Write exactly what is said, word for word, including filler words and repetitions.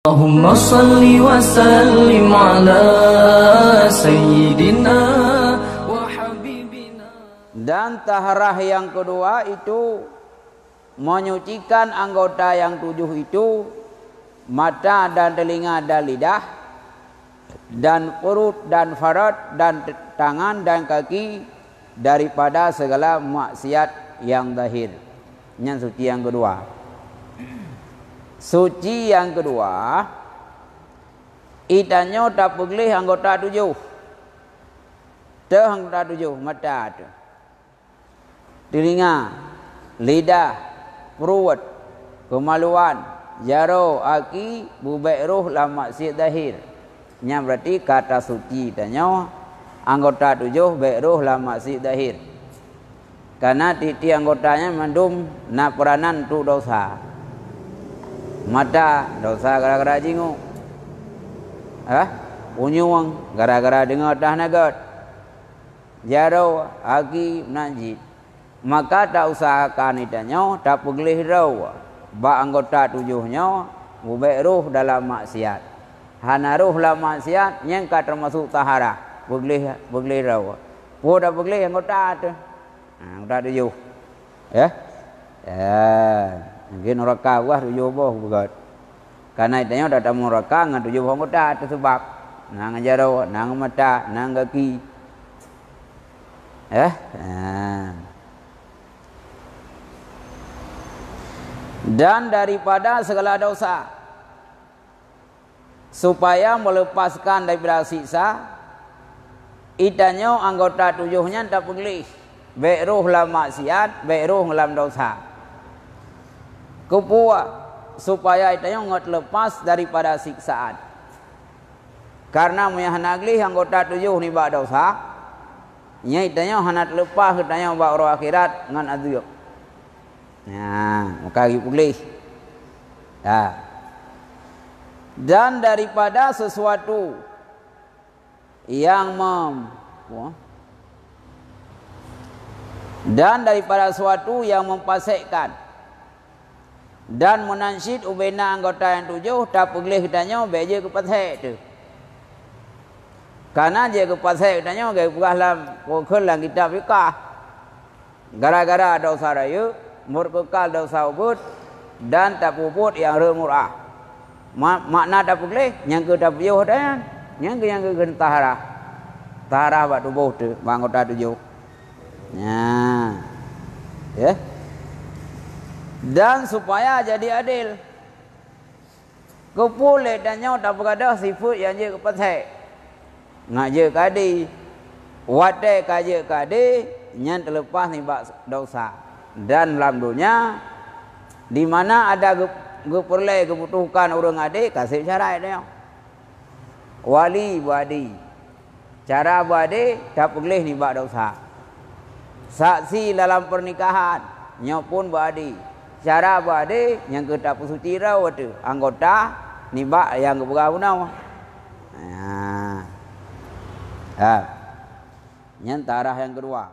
Allahumma salli wa sallim ala sayyidina wa habibina. Dan taharah yang kedua itu menyucikan anggota yang tujuh itu, mata dan telinga dan lidah, dan perut dan faraj dan t-, tangan dan kaki daripada segala maksiat yang zahir. Nyan suci yang kedua. Suci yang kedua, itanyoe tapeugleh anggota tujoh. Teuh anggota tujoh, mata teuh. Telinga, lidah, pruet, keumaluan, jaroe, aki, beubek roh lam maksiat zahir. Nyan berarti ka tasuci tanyoe, anggota tujoh bek roh lam maksiat zahir. Karena tiep-tiep anggota nyan mandum na peuranan untuk dosa. Mata, dosa gara-gara jinguk. Eh? Unyueng, gara-gara deungoe teuh na gét. Jaroe, aki, meunan cit. Maka tausahakan itanyoe tapeugleh droe bak anggota tujoh nyoe beubek roh dalam maksiat. Hana roh lam maksiat, nyan ka teumasok taharah, peugleh, peugleh droe. Peue tapeugleh anggota teuh? Ha, anggota tujoh. Ya? Ya. Mungkin nuraka Allah tujoh boh beugét. Karena itanyoe tatamong nuraka ngon tujoh boh anggota teuh seubab. Na ngon jaroe, na ngon mata, na ngon gaki. Eh? Ha. Dan daripada segala dosa, supaya meuleupaskan daripada siksa, itanyoe anggota tujoh nyan tapeugleh, bek roh lam maksiat, bek roh lam dosa. Keupeue? Supaya itanyoe ngon teuleupah daripada siksaan. Karena meunyoe hana gleh anggota tujoh nibak dosa, nyan itanyoe hana teuleupah geutanyoe bak uroe akhirat ngon azeub. Nah, maka geupeugléh. Ya. Dan daripada sesuatu yang mem-, dan daripada sesuatu yang mempasekkan dan meunan cit ubena anggota nyang tujoh tapeugléh geutanyoe bék jeuet keu pasek teuh. Kana jeuet keu pasek geutanyoe geupeugah lam, keu lam kitab fiqah. Gara-gara dosa rayeuk, meukeukal dosa ubit, dan tapeubuet nyang rhot murah. Ma-, makna tapeugléh, nyang keu tapiôh dan nyan keu nyang keu taharah. Taharah bak tuboh teuh, bak anggota tujoh. Nyan. Ya. Dan supaya jadi adil. Keupeue lé tanyoe tapeugadôh sifeuet nyang jeuet keu pasek? Ngat jeuet keu ade. Watée ka jeuet keu ade, nyan teuleupah nibak dosa. Dan lam donya, di mana ada geu-, geupeureulée geubutuhkan ureuëng ade, ka seb syarat nyoe. Wali beuade. Cara beuade tapeugléh nibak dosa. Saksi dalam pernikahan, nyoe pun beuade. Cara beuade nyang keu tapeusuci droe teuh anggota nibak nyang geupeugah bunoe. Ha. Ha. Nyan tarah nyang keudua.